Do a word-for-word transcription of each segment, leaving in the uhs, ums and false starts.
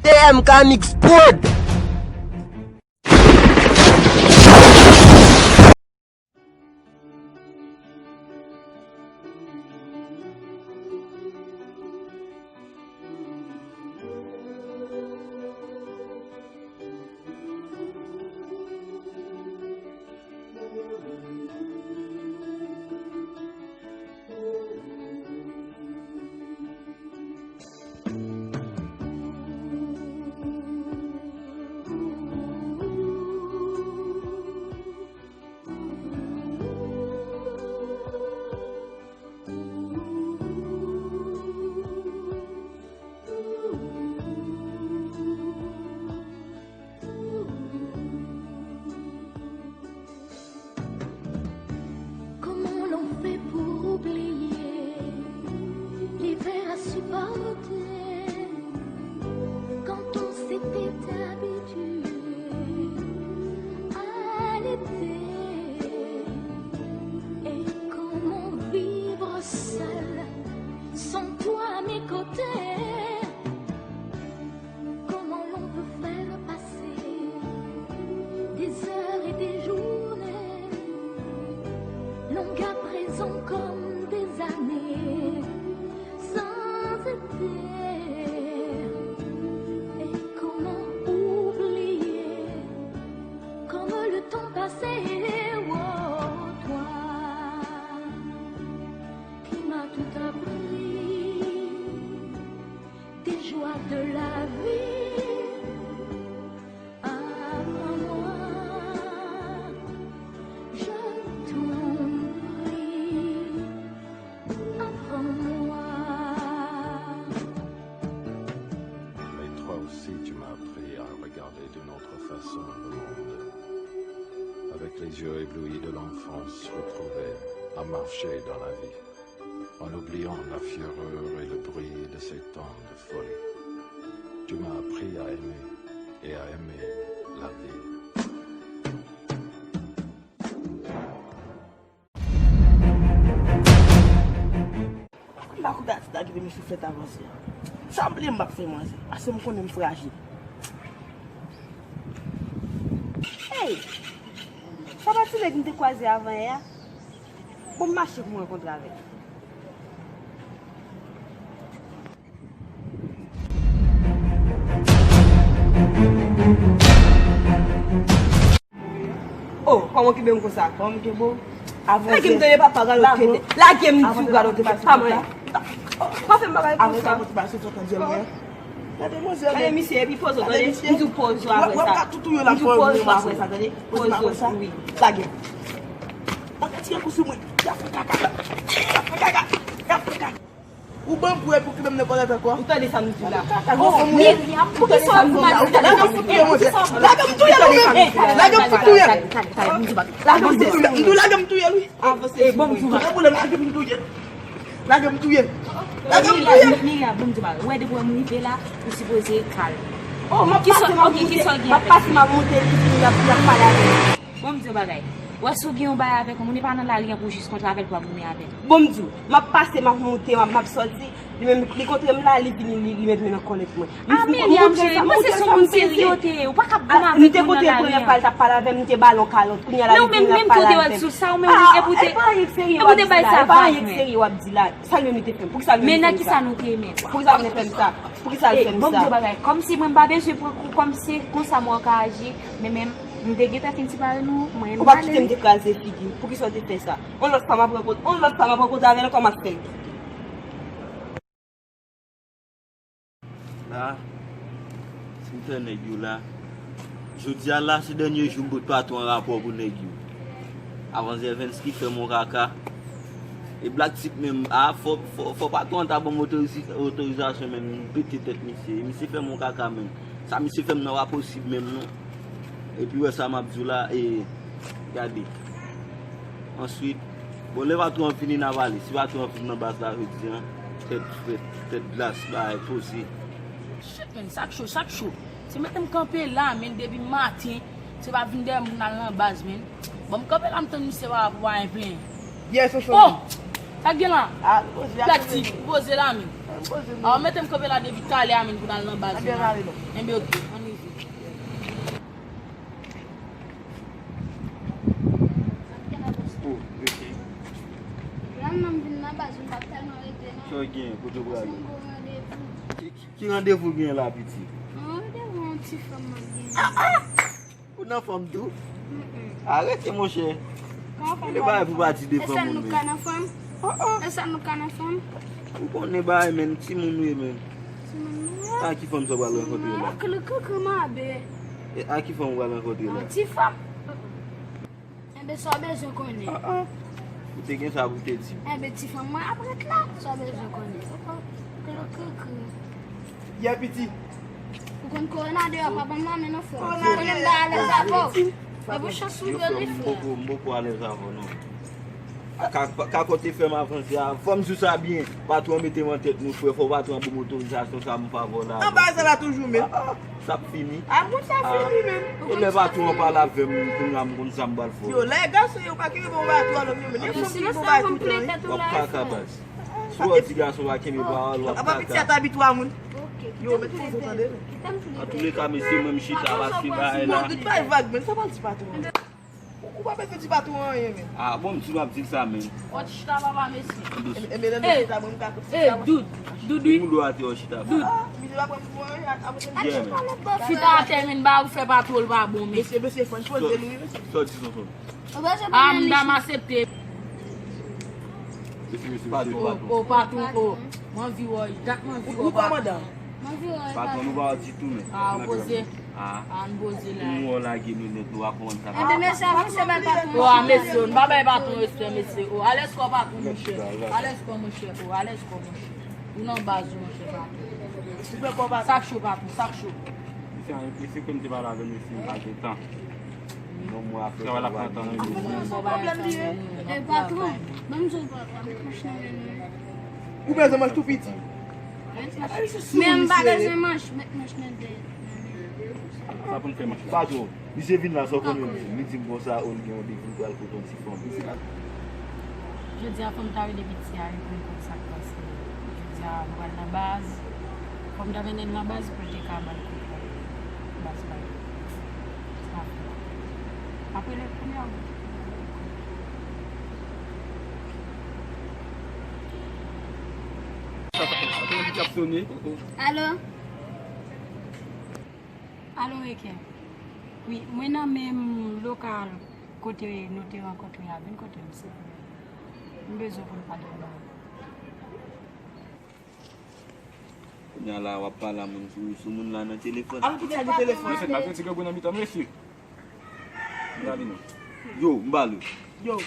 T M K Mix Prod. Comment l'on fait pour oublier l'hiver à supporter quand on s'était habitué à l'été? Et comment vivre seul sans toi à mes côtés? Comment l'on peut faire passer des heures et des journées, longues à présent comme des années, sans été? Et comment oublier comme le temps passé, oh, toi qui m'as tout appris, des joies de la vie. Apprends-moi, je t'en prie, apprends-moi. Et toi aussi, tu m'as appris à regarder d'une autre façon le monde, avec les yeux éblouis de l'enfance retrouvée, à marcher dans la vie, en oubliant la fureur et le bruit de ces temps de folie. Tu m'as appris à aimer et à aimer la vie. M pa kontan ti ta kite m souflèt avanse. Sa m bliye m p ap fè manzè, paske m konnen m frajil. Hey! Sa pa ti nèg m te kwaze avan yè a? Bon, m mache pou m rankontre avè l. Oh, kòman w kenbe m konsa? Kòman m kenbe w? Lage m tande papa, gade w kenbe. Lage m di w, gade w kenbe. Pa mwen. Pa fè m bagay konsa. Gade manzè. Gade misye, epi poze w, tande. M di w poze w apre sa. M di w poze w apre sa, tande. Poze w, wi. Lage m. Mwen ka tire kou sou mwen. Y ap fè kaka. Y ap fè kaka. Y ap fè kaka. Ou ban m kou epi w kenbe m nan kòlèt ankò. Ou tande sa m di w la? Oh, Miriam, poukisa w di m sa? Lage m touye l, ou menm. Lage m touye l. Lage m touye l. M di w lage m touye l, wi. Avanse. Lage m touye l. Lage m touye l. Lage m touye l. Miriam, bon m di w bagay. Ou wè depi w wè m rive la, ou sipoze kalm. Oh, m ap pase, m ap monte, m ap pase, m ap monte, li fini, l ap, l ap pale avè m. Bon, m di yon bagay. Ou wè si w gen yon bagay avèk yon moun, e pa nan lari an pou w jis kontre avè l pou w ap goumen avè l. Bon, m di w, m ap pase, m ap monte, m ap, m ap sòti. Li menm, li kontre m la, li vini, li, li met men nan kòlèt mwen. Ah, Miriam, cheri, mwen se yon moun serye w te ye. Ou pa ka ap goumen avèk moun nan lari an. M te kontre l premye fwa, l t ap pale avè m, m te ba l yon kalòt. Kounye a la, li vini, l ap pale avè m. Ah, e pa anyen k serye w ap di la, e pa anyen k serye w ap di la. Sa l menm li te fè m? Poukisa l menm li te fè m sa? Men nan kisa nou te ye menm? Poukisa l menm fè m sa? Poukisa l fè m sa? Bon, m di w bagay. Kòmsi mwen m pa bezwen pran kou, kòmsi konsa mwen ka aji, men menm, m te gentan fin separe nou, mwen m ale. Ou pa kite m te kraze figi m. Poukisa w te fè sa? On lòt fanm ap rankontre, on lòt fanm ap rankontre avè l ankò, m ap fè l. La, si m fè nèg yo la, jodi a la, se dènye jou m pot pa tou an rapò pou nèg yo. Avan Zèvens ki fè m on kaka. E Black Tip menm, a, fò, fò, fò patwon an ta ban m otorizi-, otorizasyon menm, m pete tèt misye. Misye fè m on kaka menm. Sa misye fè m nan pa posib menm non. Epi wè sa m ap di w la, e, gade. Answit, bon, lè patwon an fini, n a pale. Si patwon an fin nan baz la, jodi a, tèt frèt, tèt glas, bagay poze. Shit, man, sa k cho, sa k cho. Se mete m kanpe la, man, depi maten. Se pa vin dèyè m pou n al nan baz, man. Bon, m kanpe la, m tann misye pa, pa gen plen. Yes, Soso. Oh! Sa k gen la? Ah, poze la. Black Tip, poze la, man. Aw, mete m kanpe la depi talè a menm pou n al nan baz nou la. Enben, ok, ann rive. Oh, ok. La, m vin nan baz, m pa t tèlman rete, non. Sa w gen? Kote w prale? Paske m gen yon randevou. Ki, ki, ki randevou w gen la, piti? Yon randevou, yon ti fanm m ap gen. Ah, ah! Ou nan fanm tou? Mm-mm. Arete, monchè. Kòman fanm? Ou pa di de fanm ou menm. E sa nou ka nan fanm? Oh, oh. E sa nou ka nan fanm? Ou konnen bagay, menn, timoun ou ye, menn. Timoun ou ye? A ki fanm sa w pral rankontre la? Ak le kaka mabe. E a ki fanm ou pral rankontre la? Yon ti fanm. Enben, sa w bezwen konnen? Ah, ah. Ou te gen sa pou w te di m. Enben, ti fanm mwen ap ret la. Sa w bezwen konnen? Kaka, kaka. Yè piti. Ou konn kowona deyò, pa ban m nan men non, frè. Ou konnen m pa alèz avè w. E pou chans ou yo li, frè. M poko, m poko alèz avè w, non. Ka, ka kote fè m avanse a. Fò m di w sa byen. Patwon mete m an tèt nou, frè. Fò patwon an ban m otorizasyon sa m favè w la. An bay sa la toujou menm. Ah, ah. Sa ap fini. A, moun sa fini menm. E lè patwon an pale avè m, kounye a m konn sa m pral fè. Yo, lè gason yo pa kenbe bon bagay tou, alò, yo, men, nenpòt ki bon bagay tout tan, wi. W ap kaka, baz. Si w di gason pa kenbe pawòl, w ap kaka. Apa piti a t abitye a moun. Yo, met poze tande. Antouleka, mesye, mwen m chita paske bagay la. Yo, tout bay vag, men sa pral ti patwon. Ou, ou pa bezwen di patwon anyen, men. Ah, bon, m di w ap di l sa, men. Wòt chita, papa, mesye. Enben, lè nou chita, mwen, m ka kote chita. Doud, Doud, wi. Moun do atè, w chita. Doud. Misye pa pran pou anyen, ap, ap, ap, chita atè, men, ba ou fè patwon, l pa bon, men. Mesye, mesye, fò n poze l, wi, mesye. Sa w di, Sonson? Ah, m dam aksepte. Mesye, mesye, mesye, patwon. Oh, patwon, oh. M anvi wè w, dat m anvi wè w, patwon. Ou kòmandan. Patwon, nou pa wè w ditou, men. Ah, poze. Ah. Ann poze la. Nou wè w lage nou nèt, nou pa konprann sa. Enben, mesye, avanse bay patwon. Oh, ah, mesye, nou pa bay patwon respè, mesye. Oh, alèz kò patwon, monchè. Alèz kò, monchè. Oh, alèz kò, monchè. Ou nan baz ou, monchè, patwon. Sa k cho, patwon, sa k cho. Mesye, mesye, ke m te pale avè mesye, m pa gen tan. Travay la pran tan nan yo. Pwoblèm li ye. E patwon, ban m di w, patwon, met manch nan men nou. Ou bezwen manch tou piti? Men m pa bezwen manch, met manch nan dèyè. Sa pou n fè manch la. Patwon, misye vin la, sa w konnen, li di m konsa, o, li gen yon devi, li pral kote yon ti fanm. Jodi a, fò m ta rele piti a, epi m konn sa k pase. Jodi a, nou pral nan baz. Fò m ta mennen l nan baz pou l te ka ban l kout baz la. Sa fè. Apre lè kounye a, alo? Alo, Eken. Wi, mwen nan menm lokal kote nou te rankontre a. Vin kote m, silvouplè. M bezwen pou n pale yon bagay. Kounye a la, w ap pale a moun sou, sou moun la nan telefòn. Al koute a gen telefòn. Mesye, n ap retire gwo nan mitan, mesye. N ale non. Yo, m pale. Yo.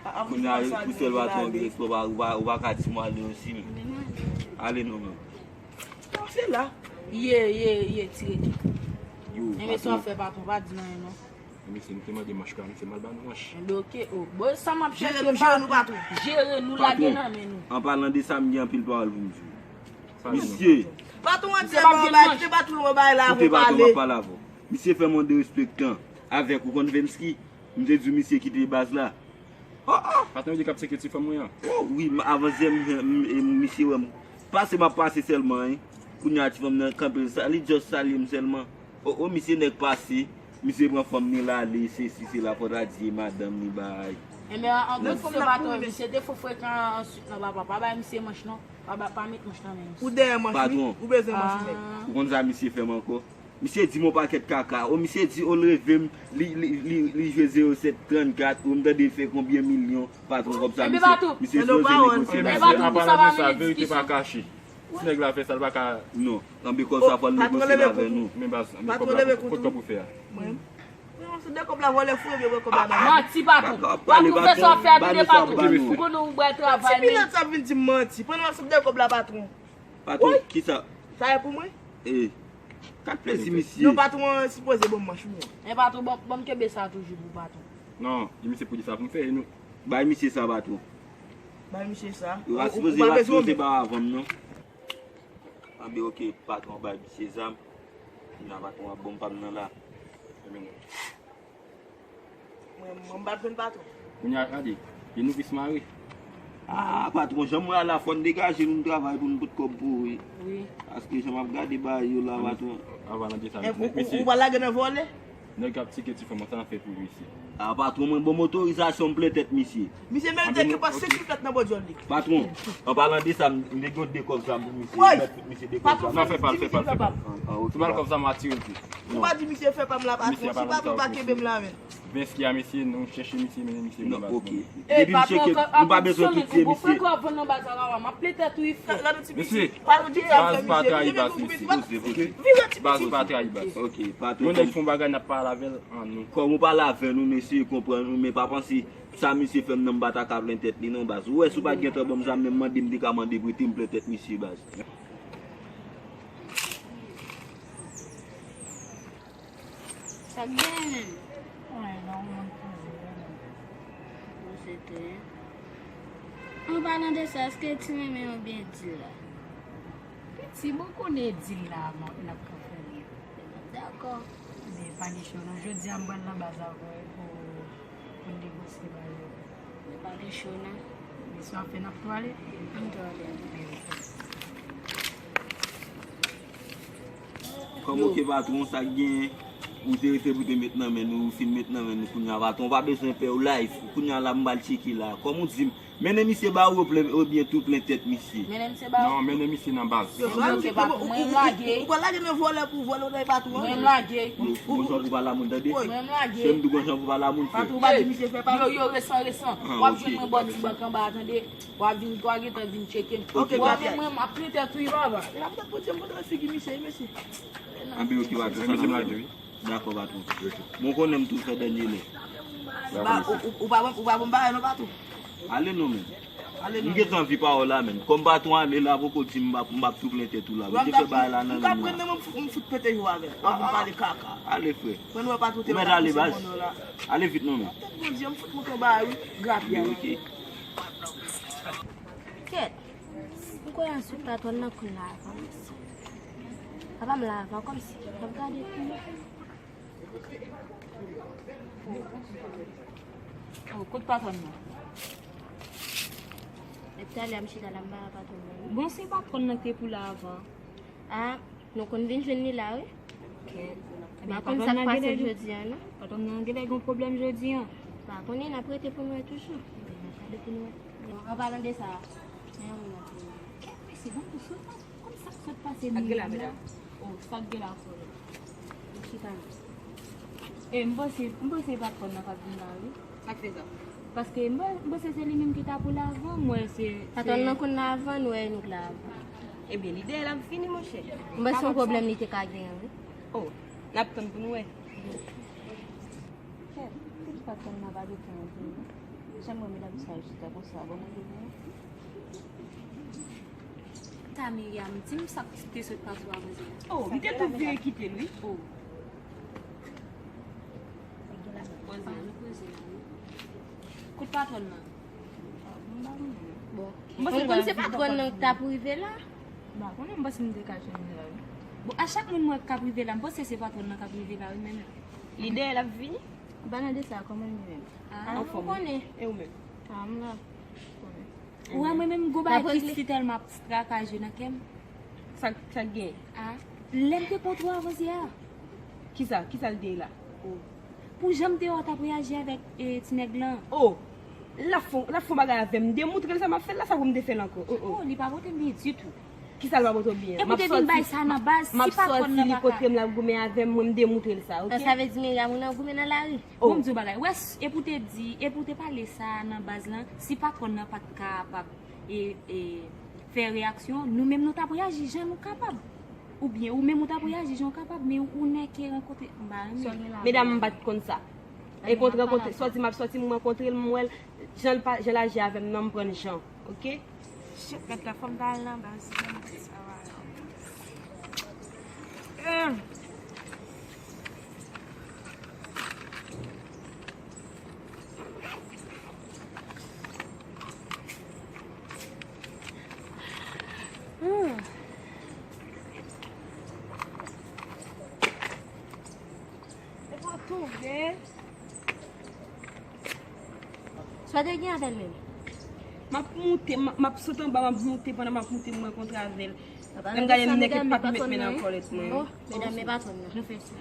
Kounye a, pou sèl patwon gen respè, ou pa, ou pa, ou pa ka di m ale osi, men. Ale non, men. Se la. Ye, ye, ye, tire tou. Yo, enben, sa w ap fè, patwon, pa di m anyen, non. Mesye, nou te mande manch la, misye mal ba nou manch. Enben, oke, o. Bon, sa m ap chèche, jere nou, jere nou, patwon. Jere nou, lage nan men nou. An palan de sa, m gen anpil pawòl pou m di w. Misye. Patwon an di, se pa tout moun bay la, avè w pale. Misye fè m yon derespektan avèk ou, konn Vensky. M te di w misye kite baz la. Oh, oh. Patwon di k ap tcheke ti fanm mwen an. Oh, wi, m, avan yè, m, m, m, misye wè m. Pase m ap pase sèlman, wi. Kounye a, ti fanm nan kanpe, sa, li just salye m sèlman. Oh, oh, misye nèk pase. Misye pran fanm ni l ale, sesi, sela, fò ta di e madanm ni bay. Enben, an gwo, misye pa twò, misye te fò frekan answit nan papa. Pa bay misye manch non. Pa ba, pa met manch nan men misye. Ou dèyè manch, wi. Ou bezwen manch, wi. Ou konn sa misye fè m ankò? Misye di m yon pakèt kaka. O, misye di, o, l reve m, li, li, li, li jwe zewo sèt trannkat. O, m tande l fè konbyen milyon, patwon, kòb sa, misye, misye sipoze negosye l avè nou. An palan de sa, verite pa kache. Si nèg la fè sa, l pa ka. Non, anben kòb sa, fò l negosye l avè nou. Men baz, anben kòb la, kot kòb ou fè a? Mwen. Pran yon sou de kòb la, vòlè fou, epi pran kòb la ba nou. Manti, patwon. Patwon, fè sa w fè a, tande, patwon. Ou konnen ou bwè travay, men. Ti minit sa vin di m manti. Pran yon sou de kòb la, patwon. Patwon, kisa? Sa e pou mwen? E, kat plezi, misye. Non, patwon an sipoze ban m manch mwen. E, patwon, ban, ban m kenbe sa toujou pou patwon. Non, di misye pou di sa pou m fè, e nou. Bay misye sa, patwon. Bay misye sa. Yo pa sipoze, yo pa sipoze ba w avan m, non. Anben, oke, patwon, bay misye zam. Kounye a, patwon ap ban m pa m nan la. Mwen, mwen, m pa t jwenn patwon. Kounye a, gade, gen nouvris mare. Ah, patwon, jan m wè a la, fò n degaje nou, n travay pou n pot kòb pou ou, wi. Wi. Paske jan m ap gade bagay yo la, patwon. An palan de sa, ou, ou, ou pa lage nan vòlè? Nèg k ap tcheke ti fanm, sa n ap fè pou misye. Ah, patwon, mwen ban m otorizasyon, m plen tèt misye. Misye merite ke pa senk mil plat nan bò dyòl li. Patwon, an palan de sa, m, m te gen de kòb sa m pou misye, m mèt fout misye de kòb sa. Non, fè pa l, fè pa l, fè pa l. Ah, ok. Sou bal kòb sa, m atire l tou. Ou pa di misye fè pa m la, patwon. Si pa vle, ou pa kenbe m la, men. Vens ki a mesye, nou chèche misye, mennen misye. Non, ok. Depi m cheke, nou pa bezwen tout se misye. Mesye, baz pa trayi baz, mesye. Baz pa trayi baz. Ok, patwon. Yon nèg fon bagay, n ap pale avè l an nou. Kòm ou pale avè nou, mesye, konprann nou, men pa panse sa misye fè m nan, m pa ta ka plen tèt li non, baz. Ou wè, si w pa t gentan ban m zam nan, mande m te ka mande prete m plen tèt misye, baz. Sa k genyen menm? Ay, non, mwen poze, non. Bon, se te. An palan de sa, èske ti renmen oubyen di la? Piti, bon, konnen di la, mwen, n ap ka fè li. Dakò. Men pa gen cho, non. Jodi a, m pral nan baz avè w pou, pou n negosye bagay yo. Men pa gen cho, non. Men si w ap fè, n ap tou ale? N tou ale. Men ok. Kòm ok, patwon, sa k genyen, ou te rete pou te met nan men nou, ou fin met nan men nou kounye a, patwon, ou pa bezwen pè, ou live, kounye a la, m pral tcheke la. Kòm ou di m, mennen misye ba ou, oubyen tou plen tèt misye. Mennen misye ba ou. Non, mennen misye nan baz. Yo, ok, patwon, mwen m lage. Ou pa lage nan vòlè pou vòlè, ou nan patwon. Mwen m lage. Bon, bon, jan pou pale a moun, tande. Mwen m lage. Se m di w jan pou pale a moun, frè. Patwon, ou pa di misye fè pa. Yo, yo, resan, resan. W ap jwenn mwen bò ti bank anba a, tande. W a vin, w a gentan vin tcheke m. Ok, w a vin, mwen, m ap plen tèt ou, papa. L ap tankou di m kontre figi misye, mesye. Anben, ok, patwon, sa n ap fè. Dakò, patwon. Bon, konnen m tou fè dènye lè. Ou pa, ou, ou, ou pa bon, ou pa bon bagay non, patwon. Ale non, men. Ale non. M gentan anvi pawòl la, men. Kòm patwon ale la, poko di m p ap, m p ap tou plen tèt ou la. Ou te fè bagay la nan men mwen. M ka pran nan men m, m fout pete jou avè l. W ap vin pale kaka. Ale, frè. Ou mèt ale, baz. Ale vit non, men. Tèt Bondye, m fout mouton ba wi, grapyay. Ok. Kèt, m kwè answit patwòn nan konn la avan mesye. Papa m la avan, kòmsi, m ap gade pou mwen. Oh, kot patwòn nan? Depi talè a m chita la, m pa wè patwòn nan. Bon, se patwòn nan ki te pou la avan. Ah, nou konn vin jwenn li la, wi. Ok. M pa konn sa k pase jodi a, non. Patwòn nan genlè gen pwoblèm jodi a. Pa konnen, n ap rete pou n wè toujou. N ap gade pou n wè. Bon, an palan de sa, men yon moun ap vini. Kèt mesye, bon, sou pa, kòm sa k sot pase menm la. Oh, sa k gen la ankò la? Li chita la. E, m panse, m panse patwòn nan k ap vin la, wi. Sa k fè sa? Paske m pa, m panse se li menm ki ta pou la avan, m wè se, se. Patwòn nan konn la avan, nou wè nou k la avan. Ebyen, li dèyè l ap vini, monchè. M panse se yon pwoblèm li te ka genyen, wi. Oh, n ap tann pou n wè. Kèt, kèt patwòn nan pa gentan antre, non. Jan m wè medam sa yo chita konsa, bon, mwen genyen. Ta Miriam, di m sa k te sot pase w a koze a. Oh, m te tou vire kite l, wi. Oh. Koze, nou koze la, wi. Kot patwòn nan? Bon. Mwen konn se patwòn nan k ta pou rive la. M pa konnen, m panse m te ka jwenn li la, wi. Bon, a chak moun mwen k ap rive la, m panse se patwòn nan k ap rive la, wi, men. Li dèyè l ap vini? Ou pa nan de sa, kòman li menm? Ah, ou konnen. E ou menm? Ah, m la. Ou wè mwen menm gon bagay ki si tèlman ap trakaje nan kè m. Sa, sa k gen? Ah, lè m te kontre w avan yè a. Kisa? Kisa l te ye la? Oh. Pou jan m te wè w t ap reyaji avèk, eh, ti nèg lan. Oh! L ap fon, l ap fon bagay avè m. M demoutre l sa m ap fè l la, sa pou m te fè l ankò. Oh, oh. Oh, li pa pote m byen ditou. Kisa l pa pote w byen? Epi w te vin bay sa nan baz, si patwòn nan pa ka. M ap sòti, li kontre m, l ap goumen avè m, mwen m demoutre l sa, ok? Sa vle di Miriam ou nan goumen nan lari? Oh. Bon, m di w bagay. Wè, s-, epi w te di, epi w te pale sa nan baz lan, si patwòn nan pa t kapab, e, e, fè reyaksyon, nou menm nou t ap reyaji jan nou kapab. Oubyen ou menm ou t ap reyaji jan w kapab, men ou nèke rankontre, m pa renmen. Medam, m pa t konn sa. E kontre rankontre, sòti m ap sòti, m rankontre l, m wè l, jan l pa, jan l aji avè m nan, m pran l jan, ok? Shit, mèt la, fò m ta al nan baz, sa va. Hmm. E pa tou vre. Sa w te gen avè l menm? M ap moute, m ap, m ap sot anba, m ap moute, pandan m ap moute, m rankontre avè l. Lè m gade m nèk epi papi met men nan kòlèt mwen. Bon, medam, men patwòn nan. Nou fè sa.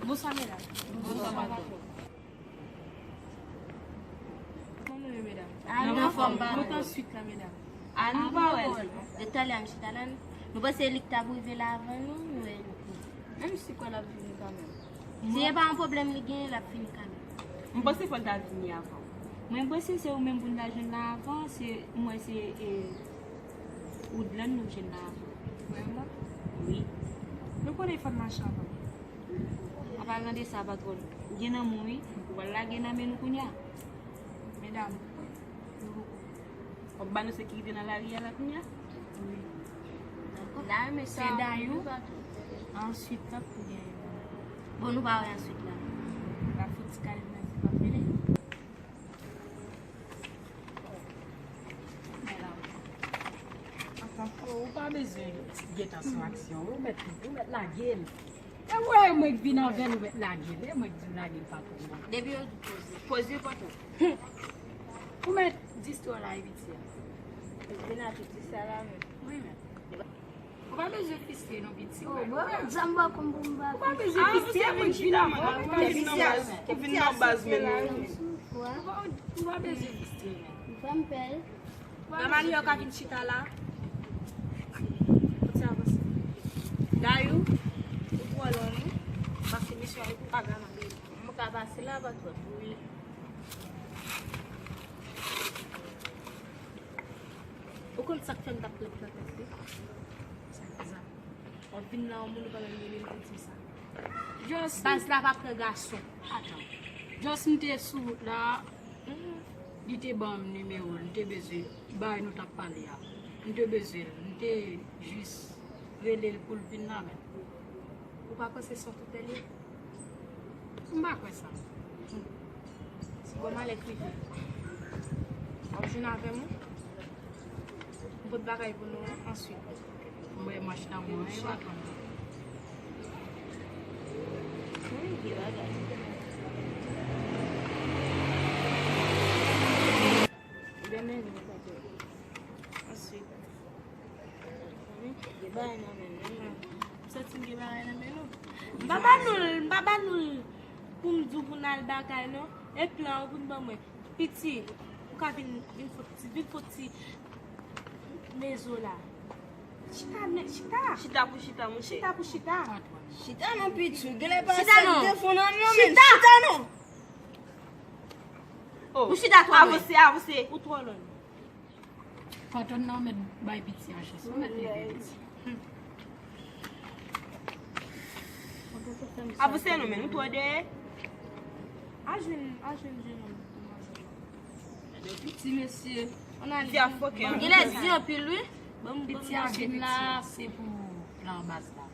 Bonswa, medam. Bonswa, patwòn. Kòman nou ye, medam? A, nou anfòm, pa. Mwen t answit la, medam. A, nou pa wè l. De talè a m chita la, nou panse li k t ap rive la avan nou, nou wè li. Menm si kwè l ap vini kanmenm. Si e pa yon pwoblèm li genyen, l ap vini kanmenm. M panse fò l ta vini avan. Mwen panse se ou menm pou n ta jwenn la avan, se, m wè se, e, Woodland nou jwenn la avan. Vrèman? Wi. Nou konnen fò n mache ansanm. An palan de sa, patwòn, ou gen nanm ou wi. Ou pral lage nan men nou kounye a. Medam, nou poko. W ap ba nou sekirite nan lari a la kounye a? Wi. Dakò. La, men se sa, Dayou. Answit, tank pou gen. Bon, nou pa wè answit la. L ap fouti kale nan ti pa fini. Ou pa bezwen gentan sou aksyon, ou mèt, ou mèt lage l. E w wè, e mwen k vin avè l, ou mèt lage l. E mwen k di w lage l, patwòn nan. Depi yo di poze. Poze, patwòn. Ou mèt distwè la, e piti a. Vin a piti sa la, men. Wi, men. Ou pa bezwen fristre non, piti. Oh, bon, zam ba konn pou m ba. Ou pa bezwen fristre, mwen chita, mwen. Ou vin nan baz, ou vin nan baz, men. Ou pa, ou pa bezwen fristre, men. Fè m pè. Granmali yo ka vin chita la. Kote avanse. Dayou, ou twò lwen, wi. Paske mesye a, li pou pa granmali. M ka pase la, pa twò. Wi. Ou konn sa k fè m t ap pran tèt li? Sa k fè sa? W ap vin la, yon moun ou pa menm rele l pou di sa. Just baz la pa pran gason. Atan. Just m te sou wout la, li te ban m nimewo l, m te bezwen bay nou t ap pale a. M te bezwen l, m te jis rele l pou l vin la menm. Ou pa panse se yon toutè li ye? M pa kwè sa. Si bon malè k rive, w ap jwenn avè m wi. M pot bagay pou nou answit. Mwen manch nan mwen, e pa konn. Demen nou pa answit. Gen bagay nan men nou. M santi m gen bagay nan men nou. M pa ba nou l, m pa ba nou l pou m di w pou n al bagay non. E plan w pou n ban mwen. Piti, ou ka vin, vin fon ti, vin fon ti mezo la. Chita, nèg, chita. Chita pou chita, monchè. Chita pou chita. Chita non, piti. Genlè pa sa k defon nan men. Chita non. Ou chita twò lwen. Avanse, avanse. Ou twò lwen. Patwòn nan mèt bay piti an chans. Ou mèt leve piti. Avanse non, men nou twò dèyè. Al jwenn, al jwenn jenòm. Piti mesye. Piti a fòkè. Genlè di anpil wi. Piti a vin la, se pou plan baz la.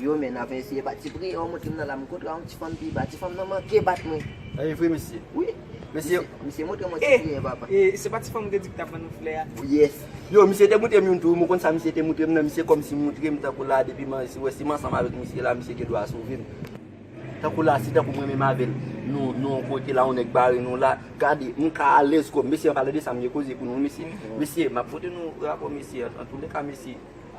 Yo, men, n ap eseye pati priye, w montre m nan la, m kontre yon ti fanm pi ba. Ti fanm nan manke bat mwen. E vre, mesye? Wi. Mesye, misye montre mwen ti priye, papa. E, se pa ti fanm ou te di k t ap ban nou flè a? Yes. Yo, misye te montre m youn tou, mwen konn sa misye te montre m nan, misye kòmsi montre m tankou la, depi m, si wè, si m ansanm avèk misye la, misye gen dwa sove m. Tankou la, si tankou mwen menm avè l, nou, nou yon kote la, yon nèg bare nou la, gade, m ka alèz kòm, mesye, an palan de sa, m gen koze pou nou, mesye. Mesye, m ap pote nou rapò, mesye, an, antouleka, mesye.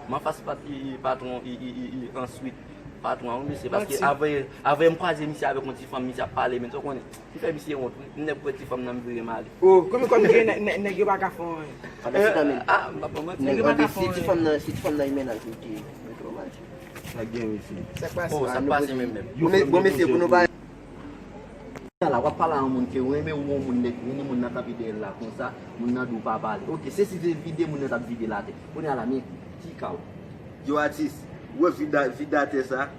M anfas pat-, i, i, patwon, i, i, i, i, answit patwon an, wi, mesye, paske avè, avè m kwaze misye avèk yon ti fanm, misye ap pale, men sa w konnen, m fè misye wont, wi. M nèk wè ti fanm nan, m vire m ale. O, kòm, kòm gen nè-, nè-, nèg yo pa ka fè anyen. Pandan se tan menm. Ah, m pa manti. Nèg yo pa ka fè anyen. Si ti fanm nan, si ti fanm nan, li mennaj li, li mete w mal. Sa gen, mesye. Sa k pase? O, sa k pase menm, menm. Bon, men, bon, mesye, pou nou pa Kounye a la, w ap pale a yon moun ke w renmen, ou yon moun nèg, ou ni moun nan kanpe dèyè l la konsa, moun nan di w pa pale. Oke, se si se vide moun nan t ap vide l atè. Kounye a la, men, ki ka w? Yo, atis, ou wè vide, vide atè sa,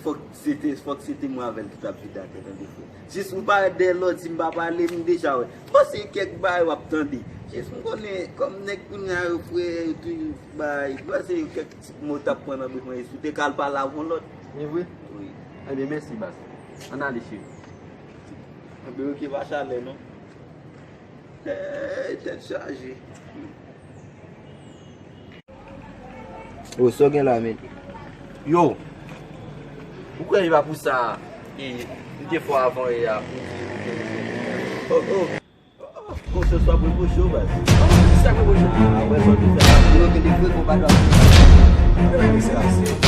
fòk se te, fòk se te mwen avè l ki t ap vide atè, tande frè. Jis ou parèt dèyè l la, w di m pa pale, m deja wè. Bon, se kèk bagay w ap tande. Jis m konnen, kòm nèg kounye a yo frè, yo toujou bay. Bon, se kèk ti mo t ap pran nan bouch mwen, si w te ka al pale avè yon lòt. E vre? Wi. Ebyen, mèsi, baz. Ann ale, cheri. Anben, oke, pa chalè, non. Hey, tèt chaje. O, sa w gen la, men? Yo, ou kwè e pa pou sa e, m te fè w avan yè a, ou di ou te... Oh, oh. Konsyans w ap repwoche w, baz. Kisa k repwoche w? Apre sa w te fè la. Yo, gen de fre, konpa dwa. Gade sa, se